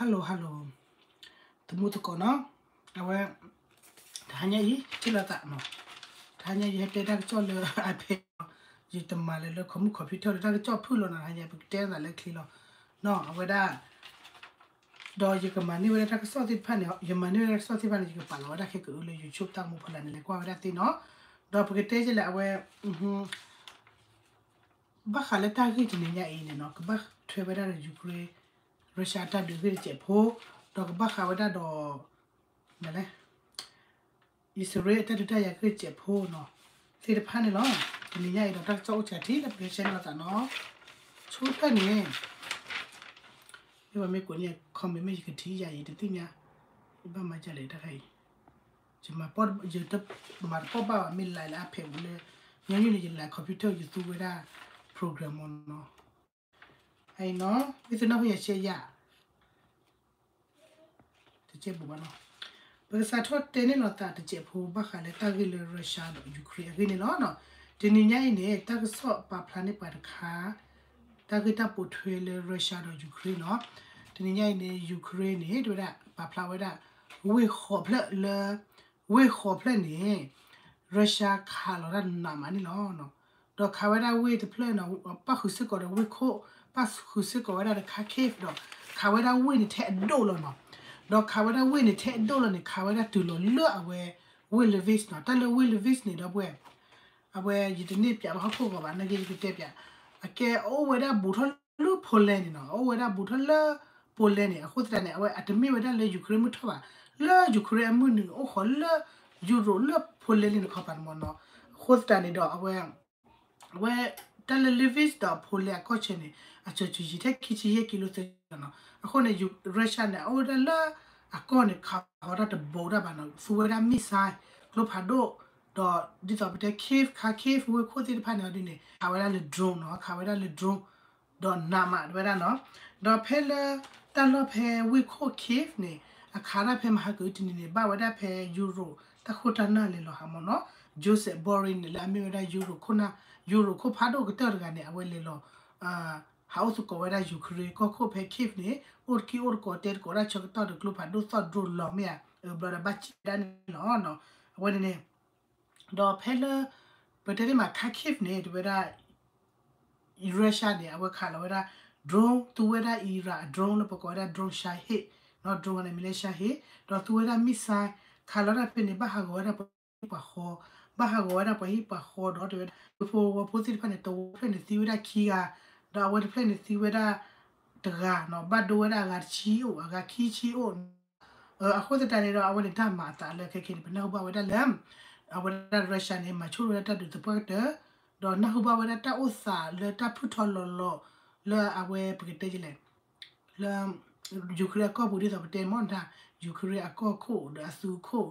hello hello သမူသကိးနီၤ, အဝဲ တဟါညါအံၤ ထံၣ်လိာ်သးနီၤ, တဟါညါယဟဲတဲတၢ်ကစီၣ်လၢ iPad နီၤ, ယတမၤလၢၤလၢ computer ဒီးတၢ်ကစီၣ်ဖုၣ်လီၤနီၤ, တဟါညါပကတဲသးလၢချ့လီၤနီၤ, အဝဲဒၣ် ဒီးယကမၤန့ၢ်ဝဲဒၣ်တၢ်ကစီၣ်သ့ၣ်တဖၣ်န့ၣ်, ယမၤန့ၢ်ဝဲဒၣ်တၢ်ကစီၣ်သ့ၣ်တဖၣ်န့ၣ် ယကပာ်လီၤဝဲဒၣ်ခဲကအုလၢ YouTube တၢ်မူဖီလာ်န့ၣ် လဲၤကွၢ်ဝဲဒၣ်သ့နီၤ, ဒီးပကတဲကလဲၣ် အဝဲ ဘၣ်ဃးလၢတၢ်ဂ့ၢ်တနံၤညါအံၤန့ၣ်နီၤ, ကဘၣ်ထွဲဝဲဒၣ်ဒီး Ukraine Russia အတၢ်ဒုးဂ့ၢ်တစဲးဖိ, ဒီးကဘၣ်ဃးဝဲဒၣ်ဒီး မ့ၢ်လဲၣ် အံၣ်စရ့လးအတၢ်ဒုးတၢ်ယၤဂ့ၢ်တစဲးဖိနီၤ, သ့ၣ်တဖၣ်န့ၣ်လီၤ. တနံၤညါအံၤဒီး တၢ်ကစီၣ်အိၣ်စှၤထံလၢပကဆဲးလိာ်သးနီၤ, ဆိဖဲန့ၣ် မ့ၢ်ပမ့ၢ်ကိးန့ၣ် comment မ့ၢ်ယကထံၣ်ယၤအံၤတသ့ၣ်ညါ, ယဘၣ်မၤဒ်လဲၣ်တခါအံၤ, ယမၤ ယတမၤတပီၢ်ဘၣ်ဘၣ် မ့ၢ် live လၢအဖဲးပူၤလၢ ညီနုၢ်န့ၣ် ယ live computer ယသူဝဲဒၣ် program မ့ၢ်နီၤ, အံၤနီၤ မ့ၢ်သုနၢ်ဟူယၤရှဲယၤ တကဲးဘၣ်နီၤ, ပကစးထီၣ်တဲန့ၢ်လိာ်သးတစဲးဖိ ဘၣ်ဃးလၢတၢ်ဂ့ၢ်လၢ Russia ဒီး Ukraine အဂ့ၢ်န့ၣ်လီၤ. တနံၤညါအံၤန့ၣ် တၢ်ကစီၣ်ပာ်ဖျါန့ၢ်ပှၤတခါ တၢ်ဂ့ၢ်တၢ်ပိာ်ထွဲလၢ Russia ဒီး Ukraine နီၤ, တနံၤညါအံၤန့ၣ် Ukraine န့ၣ် တဝဲဒၣ်ပာ်ဖျါဝဲဒၣ် ဝ့ၢ်ဃီးဖျၢၣ်လၢ ဝ့ၢ်ဃီးဖျၢၣ်န့ၣ် Russia ခးလီၤတၢ်နးမးန့ၣ်လီၤ. ဒီးခးဝဲဒၣ်ဝ့ၢ်တဖျၢၣ်နီၤ, ပၣ်ဃုာ်စ့ၢ်ကီးဒီးဝ့ၢ်ခိၣ်, ပၣ်ဃုာ်စ့ၢ်ကီးဝဲဒၣ်ဒီးခါ Kyiv ဒီး ခးဝဲဒၣ်ဝ့ၢ်န့ၣ်ထဲအဒိၣ်လီၤနီၤ, ဒီးခးဝဲဒၣ်ဝ့ၢ်န့ၣ်ထဲအဒိၣ်လီၤန့ၣ် ခးဝဲဒၣ်တုၤလီၤလၢအဝဲ ဝ့ၢ် Lviv နီၤ, တၢ်လၢဝ့ၢ် Lviv န့ၣ်ဒီပုၢ်ဝဲၢ် အဝဲယတန့ၢ်ပၠးဘၣ်ဟီၣ်ခိၣ်ဂီၤဘၣ် နာ်က့ယကတဲပၠး, အကဲအိၣ်ဝဲဒၣ်ဘူးထီၣ်လၢ Poland န့ၣ်နီၤ, အိၣ်ဝဲဒၣ်ဘူးထီၣ်လၢ Poland န့ၣ်, အဃိသတးန့ၣ် အဝဲအတမ့ၢ်ဝဲဒၣ်လၢ Ukraine မုၢ်ထီၣ်ဘၣ်, လၢ Ukraine အမုၢ်နုာ်န့ၣ် အိၣ်ဃီလၢ Europe လၢ Poland လံန့ၣ်ခီပၤန့ၣ်မ့ၢ်နီၤ, အဃိသတးန့ၣ်ဒီး အဝဲ အဝဲ တၢ်လၢ Lviv ဒီး Poland အကီၢ်ဆၢန့ၣ် အစၢၤစၢၤယံၤထဲခံဆံယဲၢ်ကံလိသၢနီၤ, အဃိန့ၣ် Russia န့ၣ် အအိၣ်ဝဲဒၣ်လၢ အကီၢ်န့ၣ် ခးဃီၤတၢ်တဘူးတၢ်ဘၣ်နီၤ, သူဝဲဒၣ် missile ကျိဖးဒိၣ်, ဒီးဒ်သိးပတဲ Kyiv ခါ Kyiv ဝ့ၢ်ခိၣ်သ့ၣ်တဖၣ်န့ၣ်အီၤဒ်န့ၣ် ခးဝဲဒၣ်လၢ drone နီၤ, ခးဝဲဒၣ်လၢ drone ဒီးနးမးတဝဲဒၣ်နီၤ, ဒီးဖဲလၢ တၢ်လီၢ်ဖဲဝ့ၢ်ခိၣ် Kyiv န့ၣ် အခးဒၣ်ဖဲမဟါကအုတနံၤန့ၣ် ဘၣ်ဝဲဒၣ်ဖဲ Europe တၢ်ခိၣ်တၢ်နၢ်လဲၤလီၤဟးမ့ၢ်နီၤ, Josep Borrell န့ၣ် လၢအမ့ၢ်ဝဲဒၣ် Europe ခိၣ်နၢ် Europe ခိၣ်ဖးဒိၣ်ကတၢၢ်တဂၤန့ၣ် အဝဲလဲၤလီၤ ဟးအိၣ်သကိးဝဲဒၣ် Ukraine ကီၢ်ခိၣ်ဖဲ Kyiv န့ၣ် အိၣ်တက့ၢ်အိၣ်တကိးတဲသကိးဒၣ်ဆၢကတီၢ်ဒီးကျိဖးဒိၣ်သီၣ် drone လီၤမ့ၢ်ဧါ, ဘျီဒီးဘၣ်စံးဝဲဒၣ်န့ၣ်လီၤ. အဝဲန့ၣ်န့ၣ် ဒီးဖဲလၢ ပတဲန့ၢ်မးခါ Kyiv န့ၣ် တဝဲဒၣ် Russia န့ၣ် အဝဲခးလီၤဝဲဒၣ် drone သူဝဲဒၣ် Iran အ drone လၢပကိးဝဲဒၣ် drone Shahed နီၤ, drone န့ၣ်မ့ၢ်လၢ Shahed ဒီးသူဝဲဒၣ် missile ခးလီၤတၢ်ဖဲန့ၣ် ဘၣ်ဟးဂီၤဝဲဒၣ်ပှၤဟံၣ်ပှၤဃီ, ဘၣ်ဟးဂီၤဝဲဒၣ်ပှၤဟံၣ်ပှၤဃီဒီးတဝဲဒၣ် ဖိဝဲဖိသ့ၣ်တဖၣ်န့ၣ် တဝီဖျၢၣ်န့ၣ်သံဝဲဒၣ်ခံဂၤ, ဒီးအဝဲတဖျၢၣ်န့ၣ်သံဝဲဒၣ်တဂၤနီၤ, ဘၣ်ဒိဝဲဒၣ်အဂၤတဆံအိၣ် အဂၤခံဆံအိၣ် အဃိသတးန့ၣ်ဒီး အဝဲန့ၣ်တၢ်မၤအသးလၢခဲခဲန့ၣ် ပနၢ်ဟူဘၣ်ဝဲဒၣ်လၢ အဝဲဒၣ် Russia န့ၣ် မၤဆိၣ်ဝဲဒၣ်တၢ်ဒုးသပှၢ်ကတၢၢ်, ဒီးနၢ်ဟူဘၣ်ဝဲဒၣ်တၢ်အိၣ်သးလၢတၢ်ဖုၣ်ထီလီၤလီၤ လၢအဝဲပကတဲလဲၣ် လၢ Ukraine အကီၢ်ပူၤဒ်သိးပတဲမ့ၢ်ဒၣ် Ukraine အကီၢ်ခိၣ်ဒီးအသုးခိၣ်,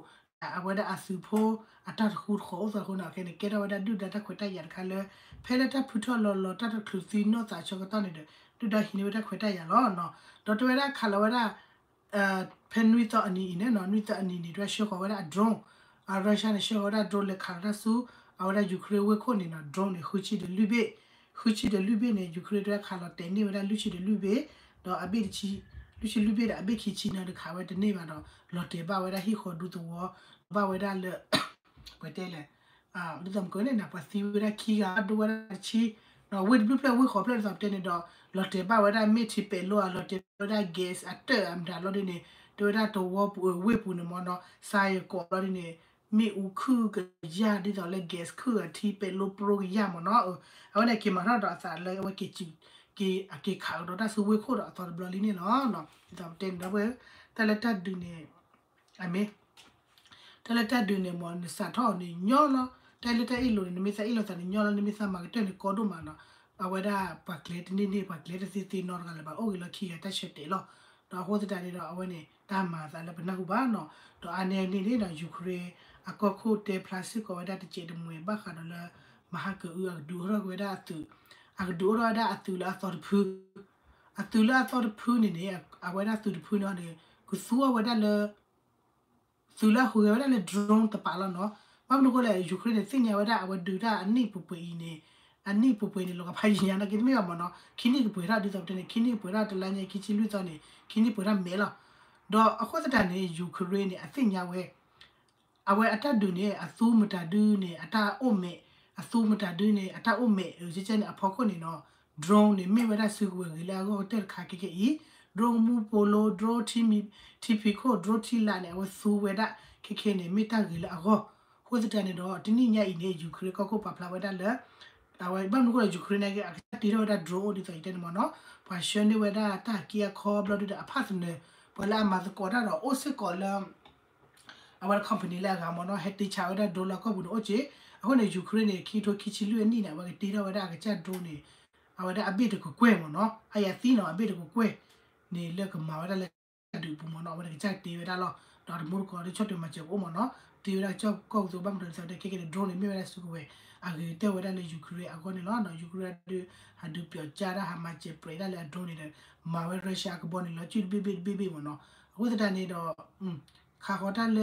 အဝဲဒၣ်အသုးဖိ အတၢ်တဃူတဃီၤအိၣ်သးအဃိန့ၣ် အခဲန့ၣ် ကဲထီၣ်ဝဲဒၣ်ဒုၣ်ဒါတၢ်ခွဲးတၢ်ယာ်တခါလၢ ဖဲလၢတၢ်ဖုၣ်ထီလီၤလီၤ တၢ်တချုးသံနီၢ်သးဆၢကတီၢ်န့ၣ်ဒီး ဒုၣ်ဒါဟံးန့ၢ်ဝဲတၢ်ခွဲးတၢ်ယာ်လီၤ. ဒီးတဝဲဒၣ်ခးလီၤဝဲဒၣ် ဖဲနွံသီအနံၤအံၤန့ၣ်နီၤ နွံသီအနံၤန့ၣ် တဝဲဆှၢဃီၤဝဲဒၣ်အ drone, အ Russia န့ၣ် ဆှၢဃီၤဝဲဒၣ် drone လဲၤခးလီၤတၢ်ဆူ အဝဲဒၣ် Ukraine ဝ့ၢ်ခိၣ်န့ၣ်နီၤ drone န့ၣ် ဃုဆံဒီးလွံၢ်ဘ့ၣ်, ဃုဆံဒီးလွံၢ်ဘ့ၣ်န့ၣ် Ukraine တဝဲခးလီၤတဲာ်န့ၢ်ဝဲဒၣ်လွံၢ်ဆံဒီးလွံၢ်ဘ့ၣ်, ဒီးအဘ့ၣ်တဆံ, လွံၢ်ဆံလွံၢ်ဘ့ၣ်ဒီးအဘ့ၣ်ခံဆံန့ၣ်ဒီးခးဝဲတန့ၢ်ဘၣ်ဒီး လီၤတဲာ်ဘၣ်ဝဲဒၣ်ဟံၣ်ဃီဒူသဝီ, ဘၣ်ဝဲဒၣ်လၢ ပတဲလဲၣ် ဒ်သိးမ့ၢ်ကန့ၣ် ပှၤသံဝဲဒၣ်ခံဂၤ ဒိဝဲဒၣ်တဆံ, ဝ့ၢ်တဘျုးဖျၢၣ်ဝ့ၢ်ဃီးဖျၢၣ်ဒ်သိးပတဲန့ၣ်ဒီး လီၤတဲာ်ဘၣ်ဝဲဒၣ်မ့ၢ်ထံပဲာ်လိအ လီၤတဲာ်ဘၣ်ဝဲဒၣ် gas အတၢၢ်အမတၤလီၤဒ်န့ၣ် တဲဝဲဒၣ်တဝီပူၤဝ့ၢ်ပူၤန့ၣ်မ့ၢ်နီၤ စါယကိးလီၤဒ်န့ၣ် မ့ၣ်အူခုၣ်ကယၢ်ဒ်သိးလၢ gas ခုၣ်အထံပဲာ်လိပရိကယၢ်မ့ၢ်နီၤ, အဝဲန့ၣ်က့ၤမၤထီၣ်ဒီးအသးလၢအဝဲက့ၤ က့ၤခးကဒီးတၢ်ဆူဝ့ၢ်ခိၣ်ဒီးအသီတဘျီလံန့ၣ်လီၤ. ဒ်သိးပတဲန့ၣ်ဒီး တၢ်လၢတၢ်ဒုးန့ၣ် အမ့ၢ် တၢ်လၢတၢ်ဒုးန့ၣ်မ့ၢ် နစးထီၣ်အီၤန့ၣ်ညီလီၤ, တၢ်လၢတၢ်အ့ၣ်လိာ်န့ၣ် နမ့ၢ်သးအ့ၣ်လိာ်သးန့ၣ်ညီလီၤ, နမ့ၢ်သးမၤကတၢၢ်န့ၣ်ကီဒိၣ်မးနီၤ, အဝဲဒၣ်ပှၤကျဲတန့ၢ်န့ၢ် ပှၤကျဲတသ့သ့နီတဂၤလၢၤဘၣ် အိၣ်ဂ့ၤလီၤခံဂၤတၢ်ဆၢတဲာ်လီၤ, ဒီးအဃိသတးန့ၣ်ဒီး အဝဲန့ၣ် တၢ်မၤအသးလၢပနၢ်ဟူဘၣ်နီၤ, ဒီးအါန့ၢ်အန့ၣ်န့ၣ်ဒီး Ukraine အကီၢ်ခိၣ်တဲဖျါစ့ၢ်ကီးဝဲဒၣ်တစဲးတမှဲၤဘၣ်ဃးဒီးလၢ မဟါကအုအကဒုးအိၣ်ထီၣ်က့ၤဝဲဒၣ်အသုး, အကဒုးအိၣ်ထီၣ်ဝဲဒၣ်အသုးလၢအသီတဖု အသုးလၢအသီတဖုန့ၣ်န့ၣ် အဝဲဒၣ်သုးတဖုန့ၣ်န့ၣ် ကသူအီၤဝဲဒၣ်လၢ သုးလၢအဟူးဂဲၤဝဲဒၣ်လၢ drone တပာ်လီၤနီၤ, ဘၣ်မနုၤအဃိလဲၣ် Ukraine န့ၣ် သ့ၣ်ညါဝဲဒၣ်အဝဲဒုးတၢ်အနံၣ်ပှဲၤပှဲၤအံၤန့ၣ် အနံၣ်ပှဲၤပှဲၤန့ၣ် လီၤကဖးယံၤညါနာ်က့တမ့ၢ်ဘၣ်မ့ၢ်နီၤ, ခံနံၣ်ကပှဲၤထီၣ်ဒ်သိးပတဲန့ၣ် ခံနံၣ်ကပှဲၤထီၣ်တလါညါခံဆံလွံၢ်သီန့ၣ် ခံနံၣ်ပှဲၤထီၣ်မဲာ်လီၤ. ဒီးအဃိသတးန့ၣ် Ukraine န့ၣ် အသ့ၣ်ညါဝဲ အဝဲအတၢ်ဒုးန့ၣ် အသူမတၤဒုန့ၣ် အတၢ်အိၣ်မဲာ်, အသူမတၤဒုန့ၣ် အတၢ်အိၣ်မဲာ် ကဲကဲန့ၣ် အဖီခိၣ်န့ၣ်နီၤ drone န့ၣ် မ့ၢ်ဝဲဒၣ်စုကဝဲၤဂ့ၤလၢအဂီၢ်ကတၢၢ်တခါခဲခဲအံၤ, drone မူပိလိ, drone ထံမံၤ, ထံဖံးခိၣ်, drone ထံလာ်န့ၣ် အဝဲသူဝဲဒၣ်ခဲခဲန့ၣ် မ့ၢ်တၢ်ဂ့ၤလၢအဂီၢ်. အဃိသတးန့ၣ်ဒီး တနံၣ်ညါအံၤန့ၣ် Ukraine ကီၢ်ခိၣ်ပာ်ဖျါဝဲဒၣ်လၢ အဝဲဘၣ်မနုၤအဃိဒီး Ukraine န့ၣ် အကစၢ်တ့ထီၣ်ဝဲဒၣ် drone အိၣ်ဒ်သိးယတဲန့ၣ်မ့ၢ်နီၤ, ပှၤဆှၢန့ၢ်ဝဲဒၣ်တၢ်က့အခီဘျီဒုဒီးအဖၣ်သနၢၣ် ပှၤလၢအမၤသကိးတၢ်ဒီးအိၣ်စ့ၢ်ကီးလၢ အဝဲ company လၢအဂၤမ့ၢ်နီၤ ဟဲတ့ဆးဝဲဒၣ် drone လၢအကီၢ်ပူၤန့ၣ်အိၣ်က့. အဃိန့ၣ် Ukraine န့ၣ် ခံကထိခံဆံလွံၢ်အနံၣ်န့ၣ် အဝဲကတ့ထီၣ်ဝဲဒၣ်အကစၢ် drone န့ၣ် အဝဲဒၣ်အဘ့ၣ်တကကွဲၢ်မ့ၢ်နီၤ အယၤသံနီၤ အဘ့ၣ်တကကွဲၢ်န့ၣ် လၢကမၤဝဲဒၣ်လၢတၢ်ဒုးအပူၤမ့ၢ်နီၤ အဝဲန့ၣ်ကစၢ်တ့ဝဲဒၣ်လီၤ. ဒီးတမူတကိးဒီးဆီၣ်ထွဲမၤစၢၤကအိၣ်မ့ၢ်နီၤ တ့ဝဲဒၣ်ကစၢ်ကီၢ်ပူၤသ့ဘၣ်မနုၤဒ်သိးဒီး ခဲကဲန့ၣ် drone န့ၣ် မ့ၢ်ဝဲဒၣ်စုကဝဲၤ အဂ့ၤကတၢၢ်ဝဲဒၣ်လၢ Ukraine အဂီၢ်န့ၣ်လီၤ. Ukraine ဒုး ဟးဒုးပျီၣ်ကၠါတၢ် ဟးမၤစၢၤပြဲးဒၣ်လၢအ drone န့ၣ်ဒီး မၤဝဲ Russia အကဘီန့ၣ်လီၤ စုတဘ့ၣ်ဘ့ၣ်တဘ့ၣ်ဘ့ၣ်မ့ၢ်နီၤ. အဃိသတးန့ၣ်ဒီး ခးဃီၤတၢ်လၢ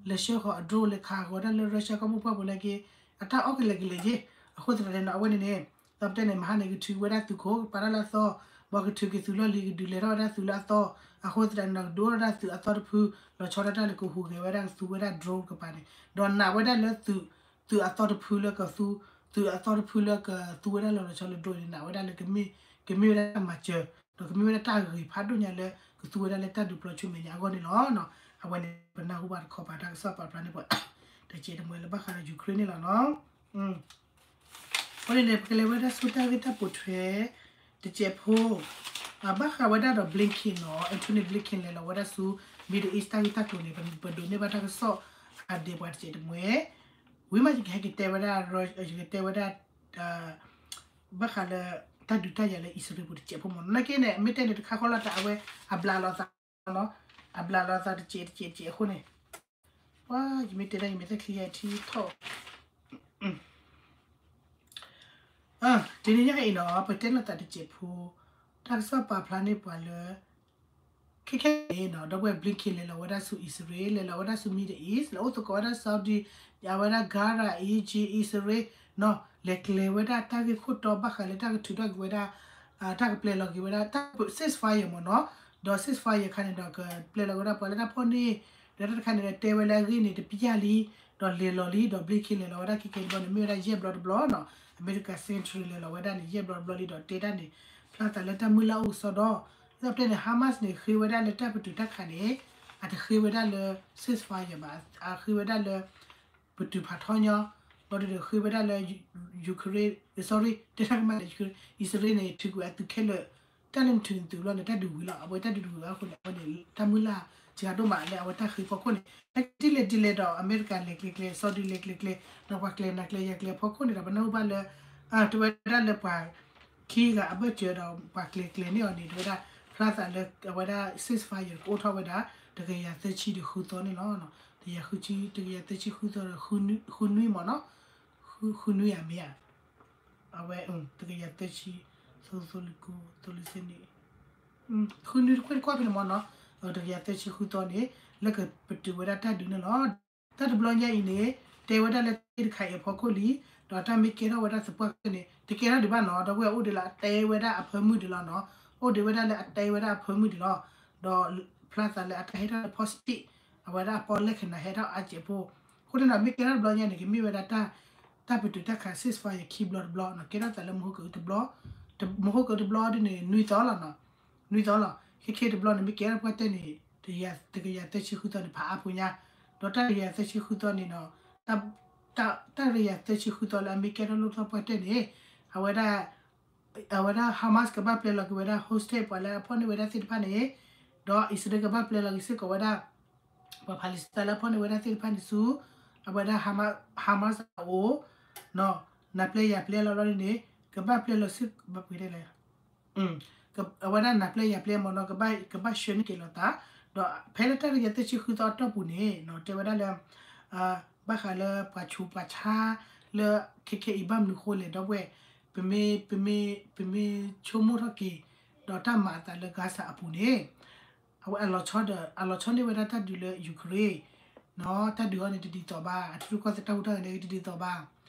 လဲၤဆှၢဃီၤအ drone လဲၤခးဃီၤတၢ်လၢ Russia ကီၢ်မိၢ်ပှၢ်ပူၤလၢက့ အတၢ်အီၣ်ကလဲာ်ကလဲာ်က့. အဃိသတးန့ၣ်ဒီး အဝဲန့ၣ်န့ၣ် ဒီးပတဲန့ၣ် မဟါန့ၣ် ကထုးဝဲဒၣ်သုးခိၣ် ကပာ်တၢ်လၢအသီ, ဘၣ်ကထုးက့ၤသုးလီၢ်လံၤ ကဒုးလဲၤထီၣ်ဝဲဒၣ်သုးလၢအသီ. အဃိသတးန့ၣ်ဒီး ကဒုးအိၣ်ထီၣ်ဒၣ်သုးအသီတဖု လီၤဆီဒၣ်တၢ်လၢကဟူးဂဲၤဝဲဒၣ်ကသူဝဲဒၣ် drone ကပၤန့ၣ် ဒီးနာ်ဝဲဒၣ်လၢသုး သုးအသီတဖုလၢကသူ သုးအသီတဖုလၢကသူဝဲဒၣ်လၢလီၤဆီလၢ drone န့ၣ် နာ်ဝဲဒၣ်လၢ ကမ့ၢ်ဝဲဒၣ်တၢ်မၤစၢၤ ဒီးကမ့ၢ်ဝဲဒၣ်တၢ်ဂ့ၤဖးဒိၣ်ညါလၢ ကသူဝဲဒၣ်လၢတၢ်ဒုးပျီဆူမဲာ်ညါအဂီၢ်န့ၣ်လီၤ. အဝဲန့ၣ် ပနၢ်ဟူဘၣ်တခီပၤ တၢ်ကစီၣ်ပာ်ဖျါန့ၢ်ပှၤ တစဲးတမှဲလၢဘၣ်ဃးဒီး Ukraine န့ၣ်လီၤနီၤ. အဃိန့ၣ်န့ၣ် ပကလဲၤဝဲဒၣ်ဆူတၢ်ဂ့ၢ်တၢ်ပိာ်ထွဲ တစဲးဖိ ဘၣ်ဃးဝဲဒၣ်ဒီး Blinken နီၤ Antony Blinken လဲၤလီၤဝဲဒၣ်ဆူ Middle East တၢ်ဂ့ၢ်တၢ်ကျိၤန့ၣ် ပဒိးန့ၢ်ဘၣ်တၢ်ကစီၣ်အဒဲးပှၤတစဲးတမှဲ ဝံၤမးယကဟဲက့ၤတဲဝဲဒၣ် ယကတဲဝဲဒၣ် ဘၣ်ဃးလၢ တၢ်ဒုးတၢ်ယၤလၢအံၣ်စရ့လးပူၤတစဲးဖိမ့ၢ်နီၤ. နာ်က့န့ၣ် မ့ၢ်တဲန့ၣ်တခါဃီလီၤသး အဝဲအဘျးလီၤသးနီၤ အဘျးလီၤသးတစဲးတစဲးတစဲးအဃိန့ၣ် ပှၤ ယမ့ၢ်တဲဒၣ် ယမဲာ်သၣ်ချံယဲထံထီၣ် တနံၤညါအံၤနီၤ ပတဲလိာ်သးတစဲးဖိ တၢ်ကစီၣ်ပာ်ဖျါန့ၢ်ပှၤလၢ ခဲခဲအံၤနီၤ ဒီပုၢ်ဝဲၢ် Blinken လဲၤလီၤဝဲဒၣ်ဆူအံၣ်စရ့လး လဲၤလီၤဝဲဒၣ်ဆူ Middle East လဲၤအိၣ်သကိးဝဲဒၣ် Saudi အဝဲဒၣ် Qatar, Egypt, အံၣ်စရ့လးနီၤ လဲၤကျဲၤဝဲဒၣ်တၢ်ဂ့ၢ်ခိၣ်တီဘၣ်ဃးလၢတၢ်ကထုးထီၣ်က့ၤဝဲဒၣ် တၢ်ကပျဲလီၤက့ၤဝဲဒၣ် တၢ် ceasefire မ့ၢ်နီၤ ဒီး ceasefire ခါန့ၣ်ဒီး ကပျဲလီၤက့ၤဝဲဒၣ်ပှၤလၢတၢ်ဖီၣ်န့ၢ် ဒီးတၢ်တခါန့ၣ်ဒီး တဲဝဲလၢအဂ့ၢ်န့ၣ် တပျၢ်လံ ဒီးလဲၤလီၤလံ ဒီး Blinken လဲၤလီၤဝဲဒၣ်ခဲကဲတဘျီန့ၣ် မ့ၢ်ဝဲဒၣ်ယဲၢ်ဘျီတဘျီနီၤ အမဲရကၤ Secretary လဲၤလီၤဝဲဒၣ်န့ၣ် ယဲၢ်ဘျီတဘျီလံ ဒီးတဲတၢ်န့ၣ် ဖျါသးလၢတၢ်မုၢ်လၢ်အိၣ်ကစီဒီ ဒီးပတဲန့ၣ် Hamas န့ၣ် ဃ့ဝဲဒၣ်လၢတၢ်ပတုာ်တၢ်ခးန့ၣ် အတဃ့ဝဲဒၣ်လၢ ceasefire ဘၣ် အဃ့ဝဲဒၣ်လၢ ပတုာ်ဖးထီညီ ဘျီဒုဒီးဃ့ဝဲဒၣ်လၢ Ukraine, sorry တဲတၢ်ကမၣ်လၢ Ukraine, အံၣ်စရ့လးန့ၣ် ထုးကွံာ်အသုးခဲလၢာ် တၢ်လၢနထုးနသုးဘျီန့ၣ် တၢ်ဒုးဝံၤလီၤ အဝဲတၢ်ဒုးဒုးဝံၤအဃိန့ၣ် အဝဲန့ၣ် တၢ်မုၢ်လၢ်စှၤဒိၣ်မးလၢအဝဲတၢ်ဃ့ဖီခိၣ်န့ၣ် ဒ်လဲၣ်ဒ်လဲၣ်ဒီး အမဲရကၤလဲၤကျဲကျဲ Saudi လဲၤကျဲကျဲ ဒီးပှၤကျဲၤနၤကျဲၤယၤကျဲအဖီခိၣ်န့ၣ်ဒီး ပနၢ်ဟူဘၣ်လၢ တဲဝဲဒၣ်လၢပှၤ ခံဂၤအဘၢၣ်စၢၤဒီး ပှၤကျဲၤကျဲၤန့ၢ်အီၤန့ၣ် တဲဝဲဒၣ် ဖျါသးလၢအဝဲဒၣ် ceasefire ကအိၣ်ထီၣ်ဝဲဒၣ် တကယၤသၢဆံဒီးဃုသီန့ၣ်လီၤ. တကယၤဃုဆံ တကယၤသၢဆံဃုသီဒီး ဃုနွံမ့ၢ်နီၤ ဃုနွံဧါမ့ၢ်ဧါ အဝဲ တကယၤသၢဆံ သိသိလံကိ သိလံစ့န့ၣ် ဃုနွံတကွဲၢ်တကွၢ်ဖဲန့ၣ်မ့ၢ်နီၤ တကယၤသၢဆံဃုသီန့ၣ် လၢကပတုာ်ဝဲဒၣ်တၢ်ဒုးန့ၣ်လီၤ. တၢ်တဘျီညါအံၤန့ၣ် တဲဝဲဒၣ်လၢတၢ်တခါအံၤအဖီခိၣ်လံ ဒီးတၢ်မ့ၢ်ကဲထီၣ်ဝဲဒၣ်သပှၢ်ကတၢၢ်န့ၣ် တကဲထီၣ်ဒံးဘၣ်နီၤ ဒီပုၢ်ဝဲၢ်အိၣ်ဒံးလၢအတဲဝဲဒၣ်အဖၢမုၢ်ဒံးလီၤနီၤ အိၣ်ဒံးဝဲဒၣ်လၢအတဲဝဲဒၣ်အဖၢမုၢ်ဒံးလီၤ ဒီးဖျါသးလၢအတၢ်ဟဲထီၣ်လၢ positive အဝဲဒၣ်အပီၣ်လဲၣ်ခနၤဟဲထီၣ်အါစဲးဖိ အဃိန့ၣ်ဒီး မ့ၢ်ကဲထီၣ်တဘျီညါန့ၣ် ကမ့ၢ်ဝဲဒၣ် တၢ်ပတုာ်တၢ်ခး ceasefire ခံဘျီတဘျီနီၤ ကဲထီၣ်သးလၢမဟါကတဘျီ မဟါကတဘျီဒ်န့ၣ် နွံသီလီၤနီၤ နွံသီလီၤ ခဲခဲတဘျီန့ၣ် မ့ၢ်ကဲထီၣ်ပှၢ်တၢၢ်န့ၣ် တကယၤသၢဆံဃုသီန့ၣ် ဖးအါဖိညါ ဒီးတၢ်တကယၤသၢဆံဃုသီန့ၣ်နီၤ တၢ်တကယၤသၢဆံဃုသီလၢအမ့ၢ်ကဲထီၣ်လိၣ်ထီၣ်ပှၢ်တၢၢ်န့ၣ် အဝဲဒၣ် အဝဲဒၣ် Hamas ကဘၣ်ပျဲလီၤက့ၤဝဲဒၣ် hostage ပှၤလၢအဖီၣ်န့ၢ်ဝဲဒၣ်သ့ၣ်တဖၣ်န့ၣ် ဒီးအံၣ်စရ့လးကဘၣ်ပျဲလီၤက့ၤစ့ၢ်ကီးဝဲဒၣ် ပှၤ Palestine လၢအဖီၣ်န့ၢ်ဝဲဒၣ်သ့ၣ်တဖၣ်န့ၣ်ဆူ အဝဲဒၣ် Hamas အအိၣ် နၤပျဲယၤပျဲလီၤဘျီဒ်န့ၣ် ကဘၣ်ပျဲလီၤစ့ၢ် ဘၣ်ပှဲၤဒ်လဲၣ် အဝဲဒၣ်နၤပျဲယၤပျဲမ့ၢ်နီၤ ကဘၣ်ဆှၢန့ၢ်က့ၤလိာ်သး ဒီးဖဲလၢတၢ်တကယၤသၢဆံဃုသီအတီၢ်ပူၤန့ၣ် တဲဝဲဒၣ်လၢ ဘၣ်ဃးလၢပှၤဆူးပှၤဆါ လၢခဲခဲအံၤဘၣ်မနုၤဃိလဲၣ် ဒီပုၢ်ဝဲၢ် ပမ့ၢ် ပမ့ၢ် ပမ့ၢ်ဆိကမိၣ်ထီၣ်က့ၤ ဒီးတၢ်မၤအသးလၢ Gaza အပူၤန့ၣ် အဝဲအလီၤဆီဒီး အလီၤဆီန့ၢ်ဝဲဒၣ်တၢ်ဒုးလၢ Ukraine နီၤ တၢ်ဒုးအီၤန့ၣ်တဒ်သိးဘၣ် အထံရူၢ်ကီၢ်သဲးတၢ်ဟူးတၢ်ဂဲၤန့ၣ်တဒ်သိးဘၣ်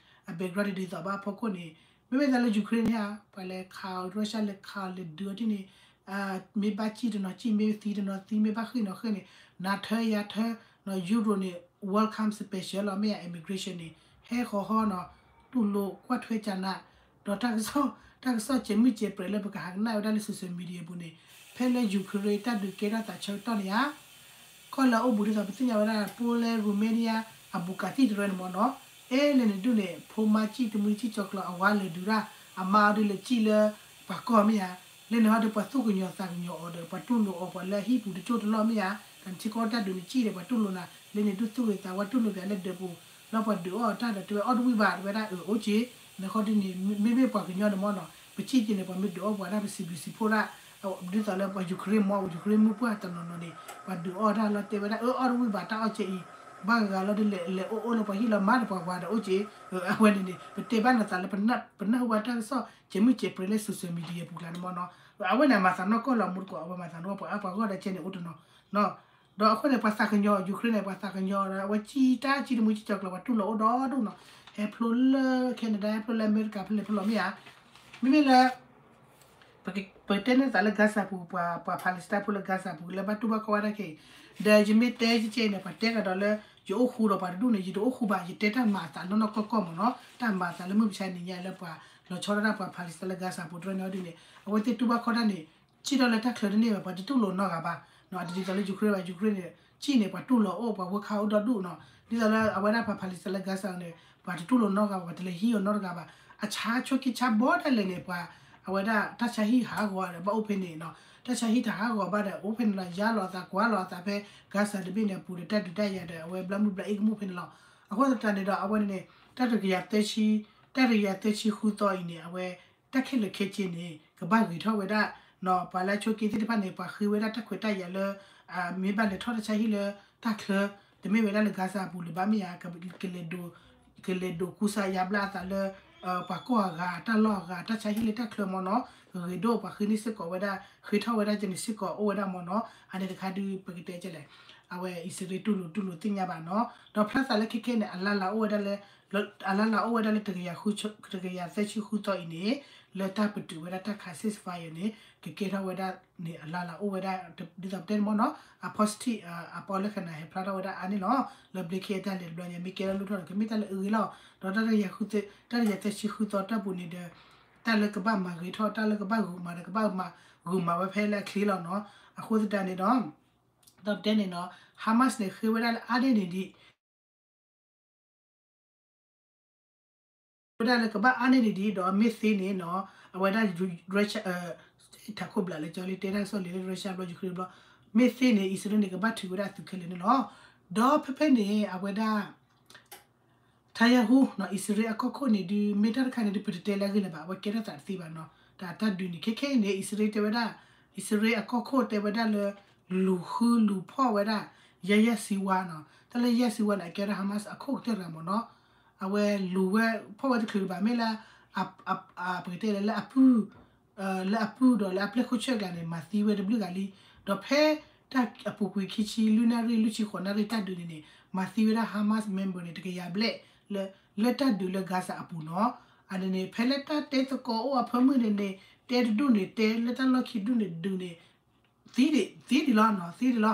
အ background တဒ်သိးဘၣ်အဖီခိၣ်န့ၣ် မ့မ့ၢ်သးလၢ Ukraine န့ၣ်ဧါ, ပှၤလဲၤခးအီၤ Russia လဲၤခးအီၤလဲၤဒုးအီၤဒ်န့ၣ်, မ့ၢ်ဘၣ်စံၣ်တနီၤစံၣ် မ့ၢ်သံတနီၤသံ မ့ၢ်ဘၣ်ဃ့ၢ်နီၤဃ့ၢ်န့ၣ်, နၤထၢယၤထၢ, နီၤ Europe န့ၣ် welcome special လီၤ မ့ၢ်ဧါ immigration န့ၣ်, ဟဲဃီၤဟီနီၤ, တူၢ်လိာ်ကွၢ်ထွဲကနး, ဒီးတၢ်ကစီၣ် တၢ်ကစီၣ်စဲးမုၢ်စဲးပြဲးလၢပကဟးကနၣ်ဝဲဒၣ်လၢ social media ပူၤန့ၣ်, ဖဲလၢ Ukraine တၢ်ဒုးကဲထီၣ်သးဆၢကတီၢ်န့ၣ်ဧါ ကီၢ်လၢအအိၣ်ဘူးဒ်သိး ပသ့ၣ်ညါဝဲဒၣ် Poland, Romania အဘူးကးသံၣ်တရၢန့ၣ်မ့ၢ်နီၤ, အဲလဲၤနုာ်ဒုးန့ၣ် ဖိမါစံၣ်တမှံစံၣ်ကၠီကျီၤ အဝၤလဲၤဒုးဒၣ်, အမါအီၤဒုးလဲၤစံၣ်လၢ ပှၤကီၢ်မ့ၢ်ဧါ, လဲၤနုာ်ဟီဒီး ပှၤသူၣ်ကညီၤသးကညီၤအီၤဒီး ပှၤတူၢ်လိာ်အီၤ ပှၤလၢအဟံၣ်ပူၤတကၠိၢ်တလီၢ်မ့ၢ်ဧါ, တၢ်ထံကီၢ်တၢ်ဒုးန့ၣ်စံၣ်ဒီး ပှၤတူၢ်လိာ်နၤ လဲၤနုာ်ဒုးသူၣ်ဂ့ၤသးဝါ တူၢ်လိာ်က့ၤလၢဒၢးပူၤ, လၢပှၤဒုးအီၣ်တၢ်ဒီး တဲဝဲအီၣ်တဝံၣ်ဘၣ် တဲဝဲဒၣ်အၢအိၣ်က့ၤ, နခီဒ်န့ၣ် မ့မ့ၢ်ပှၤကညီန့ၣ်မ့ၢ်နီၤ ပစံၣ်က့ၤန့ၣ် ပှၤမ့ၢ်ဒုးအီၣ်ပှၤဒၣ် ပစံးဘျုးစံးဖှိၣ်ဒၣ် ဒ်သိးလၢပှၤ Ukraine မ့ၢ် Ukraine မုၢ်ပှၢ်တနီၤနီၤန့ၣ် ပှၤဒုးအီၣ်တၢ်လီၤ တဲဝဲဒၣ်အၢအီၣ်တဝံၣ်ဘၣ် တၢ်အီၣ်ကဲအံၤ, ဘၣ်ဂၤဂၤလီၤဒုးလဲၤအိၣ်အိၣ်လၢပှၤဟံၣ်လီၤ မၤဒီးပှၤဝၤဒီးအိၣ်က့ၤ, အဝဲန့ၣ်န့ၣ် ပတဲဘၣ်နသးလၢ ပနၢ်ဟူဘၣ်တၢ်ကစီၣ် စဲးမုၢ်စဲးပြဲးလၢ social media ပူၤကျါန့ၣ်မ့ၢ်နီၤ, အဝဲန့ၣ် အမၤသးနီၢ်ကီၢ်လီၤ မူတကိး အဝဲမၤသးနီၢ်ပှၤအါပှၤဂီၢ်ဒီးကဲန့ၣ်အိၣ်တနီၤ ဒီးအဃိန့ၣ် ပှၤသးကညီၤ Ukraine န့ၣ် ပှၤသးကညီၤဒီး အဝဲစံၣ်တၢ်စံၣ်တမှံစံၣ်ကၠီကျီၤ ပှၤတူၢ်လိာ်အိၣ်ဒီဒူၣ်နီၤ, ဟဲဖျိလၢ Canada ဟဲဖျိလၢအမဲရကၤ ဖဲလဲၣ်ဖဲလဲၣ်မ့ၢ်ဧါ, မ့မ့ၢ်လၢ ပကတဲန့ၢ်သးလၢ Gaza ပူၤ ပှၤ ပှၤ Palestine ဖိလၢ Gaza ပူၤ လၢဘၣ်တူၢ်ဘၣ်ခီၣ်ဝဲဒၣ်ခဲအံၤ, ဒီးယမ့ၢ်တဲကဲန့ၣ် ပှၤတဲကဒီးလၢ ယအိၣ်ဃူဒီးပှၤတဒူၣ်န့ၣ် ယတအိၣ်ဃူဘၣ် ယတဲတၢ်မၤအသးနီၢ်နီၢ်ကီၢ်ကီၢ်မ့ၢ်နီၤ, တၢ်မၤအသးလၢမုၢ်မဆါတနံၤညါလၢပှၤလီၤဆီဒၣ်တၢ်ပှၤ Palestine လၢ Gaza ပူၤတရၢန့ၣ်ဒ်န့ၣ် အဝဲသ့ၣ်တူၢ်ဘၣ်ခီၣ်တၢ်န့ၣ် စံၣ်ထီၣ်လၢတၢ်ချၢတန့ၢ်ဘၣ် ပှၤတတူၢ်လိာ်နီတဂၤဘၣ်, ဒ်သိးလၢ Ukraine ဘၣ် Ukraine န့ၣ် စံၣ်န့ၣ် ပှၤတူၢ်လိာ်အိၣ် ပှၤဝဲခါအိၣ်ဒီဒူၣ်နီၤ, ဒ်သိးလၢအဝဲဒၣ်ပှၤ Palestine လၢ Gaza န့ၣ် ပှၤတတူၢ်လိာ်နီတဂၤဘၣ် ပှၤတလဲၤဟံးအီၤနီတဂၤဘၣ်, အဆါဆိက့ဆါဘီဒၣ်လဲာ်န့ၣ် ပှၤ အဝဲဒၣ်တၢ်ဆါဟံၣ်ဟးဂီၤဒီး ဘၣ်အိၣ်ဖဲန့ၣ်နီၤ, တၢ်ဆါဟံၣ်တဟးဂီၤဘၣ်ဒီး အိၣ်ဖဲန့ၣ်လီၤ, ယါလီၤအသးကွၢ်လီၤအသးဖဲ Gaza တဘ့ၣ်န့ၣ်အပူၤဒီး တၢ်ဒုးတၢ်ယၤဒီး အဝဲဘျါမုၢ်ဘျါအ့ၣ်ကမူၣ်ဖဲန့ၣ်လီၤ. အဃိသတးန့ၣ်ဒီး အဝဲန့ၣ်န့ၣ် တၢ်တကယၤသၢဆံ တၢ်တကယၤသၢဆံဃုသီအံၤန့ၣ် အဝဲ တၢ်ခဲလၢာ်ခဲဆ့န့ၣ် ကဘၣ်ဂ့ၤထီၣ်ဝဲဒၣ် ပှၤလၢအဆိက့သ့ၣ်တဖၣ်န့ၣ် ပှၤဃ့ဝဲဒၣ်တၢ်ခွဲးတၢ်ယာ်လၢ မ့ၢ်ဘၣ်လဲၤထီၣ်တၢ်ဆါဟံၣ်လၢတၢ်ချၢ တမ့ၢ်ဝဲဒၣ်လၢ Gaza အပူၤလၢၤဘၣ်မ့ၢ်ဧါ, ကလဲၤဒိးကူစါယါဘျါအသးလၢ ပှၤကီၢ်အဂၤ တၢ်လီၢ်အဂၤ တၢ်ဆါဟံၣ်လၢတၢ်ချၢမ့ၢ်နီၤ, ကဂ့ၤဒိၣ်ပှၤဃ့န့ၢ်စ့ၢ်ကီးဝဲဒၣ် ဃ့ထီၣ်ဝဲဒၣ်ကဲန့ၣ်စ့ၢ်ကီးအိၣ်ဝဲဒၣ်မ့ၢ်နီၤ, အန့ၣ်တခါဒုး ပကတဲကဲလဲၣ် အဝဲအံၣ်စရ့လးတူၢ်လိာ်တူၢ်လိာ်သ့ၣ်ညါဘၣ်နီၤ, ဒီးဖျါသးလၢခဲခဲန့ၣ် အလါလၤအိၣ်ဝဲဒၣ်လၢ အလါလၤအိၣ်ဝဲဒၣ်လၢ တကယၤသၢဆံဃုသီအံၤန့ၣ် လၢတၢ်ပတုာ်ဝဲဒၣ်တၢ်ခး ceasefire န့ၣ် ကကဲထီၣ်ဝဲဒၣ်န့ၣ် အလါလၤအိၣ်ဝဲဒၣ် ဒ်သိးပတဲန့ၣ်မ့ၢ်နီၤ, အ positive အပီၣ်လၢခနၣ်ဟဲဖျါထီၣ်ဝဲဒၣ်အါန့ၣ်လီၤ, လၢဘျ့ခဲအံၤတၢ်လဲၤတဘျီညါ မ့ၢ်ကဲထီၣ်လိၣ်ထီၣ်ဒီး ကမ့ၢ်တၢ်လၢအဂ့ၤလီၤ, ဒီးတၢ်တကယၤသၢဆံဃုသီတၢ်ပူၤန့ၣ်ဒီး တၢ်လၢကဘၣ်မၤဂ့ၤထီၣ် တၢ်လၢကဘၣ်ဂုာ်မၤဒီး ကဘၣ်ဂုာ်မၤဝဲဖဲလၢအချ့လီၤနီၤ, အဃိသတးန့ၣ်ဒီး ဒီးပတဲန့ၣ်နီၤ, Hamas န့ၣ် ဃ့ဝဲဒၣ်လၢအါန့ၢ်န့ၣ်ဒံး ဝဲဒၣ်လၢကဘၣ်အါန့ၢ်န့ၣ်ဒံးဒီး မ့ၢ်သ့န့ၣ်နီၤ, အဝဲဒၣ် Russia ထးခိၣ်ဘျးလၢကၠီလံ တဲတၢ်ကစီၣ်လံလၢ Russia ဘျီ Ukraine ဘျီ, မ့ၢ်သ့န့ၣ် အံၣ်စရ့လးန့ၣ် ကဘၣ်ထုးဝဲဒၣ်အသုးခဲလၢာ်န့ၣ်လီၤ. ဒီးဖဲဖဲန့ၣ် အဝဲဒၣ် ထါယၤဟူ အံၣ်စရ့လးအကီၢ်ခိၣ်န့ၣ်ဒုး မ့ၢ်တၢ်တခါန့ၣ်ဒုး ပတတဲလၢအဂ့ၢ်လၢၤဘၣ်, အဝဲကဲထီၣ်သးတသ့ဘၣ်နီၤ, တၢ်တၢ်ဒုးန့ၣ် ခဲခဲအံၤန့ၣ် အံၣ်စရ့လးတဲဝဲဒၣ်, အံၣ်စရ့လးအကီၢ်ခိၣ်တဲဝဲဒၣ်လၢ လူၤဃုလူၤဖီၣ်ဝဲဒၣ် ယၤယၤစံဝါနီၤ, တၢ်လၢယၤစံဝါန့ၣ် အကဲဝဲဒၣ် Hamas အခိၣ်ကတၢၢ်တဂၤမ့ၢ်နီၤ, အဝဲလူၤဝဲဖီၣ်ဝဲတချုးဘၣ် မ့ၢ်လၢ ပကတဲလၢ လၢအပုၢ် လၢအပုၢ်ဒီးလၢအပျဲၢ်ခိၣ်ဆၢၣ်ကျါန့ၣ် မၤသံဝဲတဘျုးဂၤလံ, ဒီးဖဲတၢ်အပူၤကွံာ်ခံဆံလွံၢ်နၣ်ရံၣ် လွံၢ်ဆံဃိးနၣ်ရံၣ်တၢ်ဒုးန့ၣ်န့ၣ် မၤသံဝဲဒၣ် Hamas member န့ၣ် တကယၤဘျဲၣ် လၢတၢ်ဒုးလၢ Gaza အပူၤနီၤ, အန့ၣ်န့ၣ် ဖဲလၢတၢ်တဲသကိးအိၣ်အဖၢမုၢ်န့ၣ်န့ၣ် တဲတဒူၣ်န့ၣ် တဲလၢတၢ်လီၢ်ခံဒူၣ်န့ၣ်ဒုးန့ၣ် သံဒံးလီၤနီၤ သံဒံးလီၤ,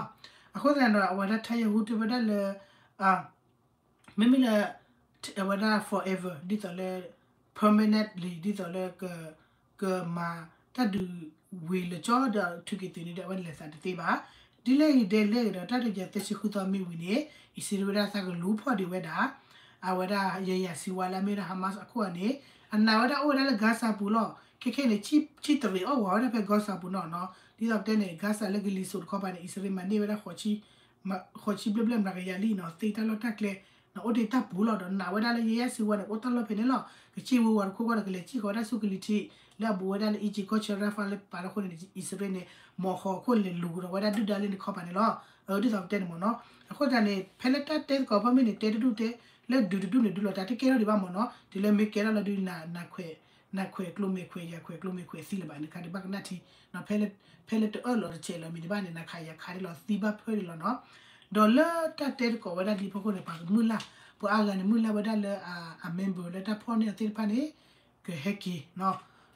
အဃိသတးဒီး အဝဲဒၣ်ထါယၤဟူတဲဝဲဒၣ်လၢ မ့မ့ၢ်လၢ အဝဲဒၣ် forever ဒ်သိးလၢ permanently ဒ်သိးလၢ ကမၤတၢ်ဒုးဝံၤလၢာ်ကၠီဒီးထုးက့ၤသုးန့ၣ်ဒီး အဝဲလဲၤသးတသ့ဘၣ်. ဒ်လဲၣ်ဂ့ၤဒ်လဲၣ်ဂ့ၤဒီး တၢ်တကယၤသၢဆံဃုသီမ့ၢ်ဝံၤန့ၣ် အံၣ်စရ့လးဝဲဒၣ်သးကလူၤဖီၣ်ဒံးဝဲဒၣ် အဝဲဒၣ်ယၤယၤစံဝါလၢအမ့ၢ်ဝဲဒၣ် Hamas အခိၣ်အန့ၣ် အနာ်ဝဲဒၣ်အိၣ်ဝဲဒၣ်လၢ Gaza ပူၤလီၤ. ခဲခဲန့ၣ် ဆံၣ်တရံးအီၣ်ဝးဝဲဒၣ်ဖဲ Gaza ပူၤနီၤနီၤ. ဒ်သိးပတဲန့ၣ် Gaza လၢကလံၤစိးတခီပၤန့ၣ် အံၣ်စရ့လးမၤန့ၢ်ဝဲဒၣ် ဃိးဆံဘျဲၣ်ဘျဲၣ်မျးကယၤလံနီၤ သ့တၢ်လီၢ်တၢ်ကျဲ အိၣ်တ့ၢ်တၢ်ပူၤလီၤ. ဒီးနာ်ဝဲဒၣ်လၢယၤယၤစံဝါန့ၣ် ကအိၣ်တၢ်လီၢ်ဖဲန့ၣ်လီၤ. ကစ့ၢ်ဝဲဝးတခီခီဒီး ကလဲၤစံၣ်ဃီၤဝဲဒၣ်ဆူကလံၤထံး လၢအဘူးဝဲဒၣ်လၢ Egypt ကီၢ်ဆၢ Rafah လၢပာ်လီၤအဃိန့ၣ် အံၣ်စရ့လးန့ၣ် မီၢ်ဃီၤခိၣ်လဲၤလူၤကဒီးဝဲဒၣ်ဒုၣ်ဒါလၢန့ၣ်ခီပၤန့ၣ်လီၤ. ဒ်သိးပတဲန့ၣ်မ့ၢ်နီၤ. အဃိသတးန့ၣ် ဖဲလၢတၢ်တဲသကိးဖီမ့ၢ်န့ၣ် တဲတဒူၣ်တဲ လၢဒုးတဒူၣ်န့ၣ် ဒုးလီၤတၢ်တကဲထီၣ်ဒံးဘၣ်မ့ၢ်နီၤ. တုၤလၢမ့ၢ်ကဲထီၣ်လီၤဒုး နခွဲး နခွဲးကျိမ့ၢ်ခွဲး ယၤခွဲးကျိမ့ၢ်ခွဲးသံလၢၤဘၣ်န့ၣ် ခါဒံးဘၣ်ကနၣ်ထံ ဖဲလၢတအၢၣ်လီၤတဆဲးလီၤမံၤဒံးဘၣ်န့ၣ် နခးယၤခးဒံးလီၤ သံဘၣ်ဖၢဒံးလီၤနီၤ. ဒီးလၢတၢ်တဲသကိးဝဲဒၣ်လံအဖီခိၣ်န့ၣ် ပှၤကမုၢ်လၢ် ပှၤအါဂၤန့ၣ် မုၢ်လၢ်ဝဲဒၣ်လၢအ member လၢတၢ်ဖီၣ်န့ၢ်အီၤသ့ၣ်တဖၣ်န့ၣ် ကဟဲက့ၤနီၤ.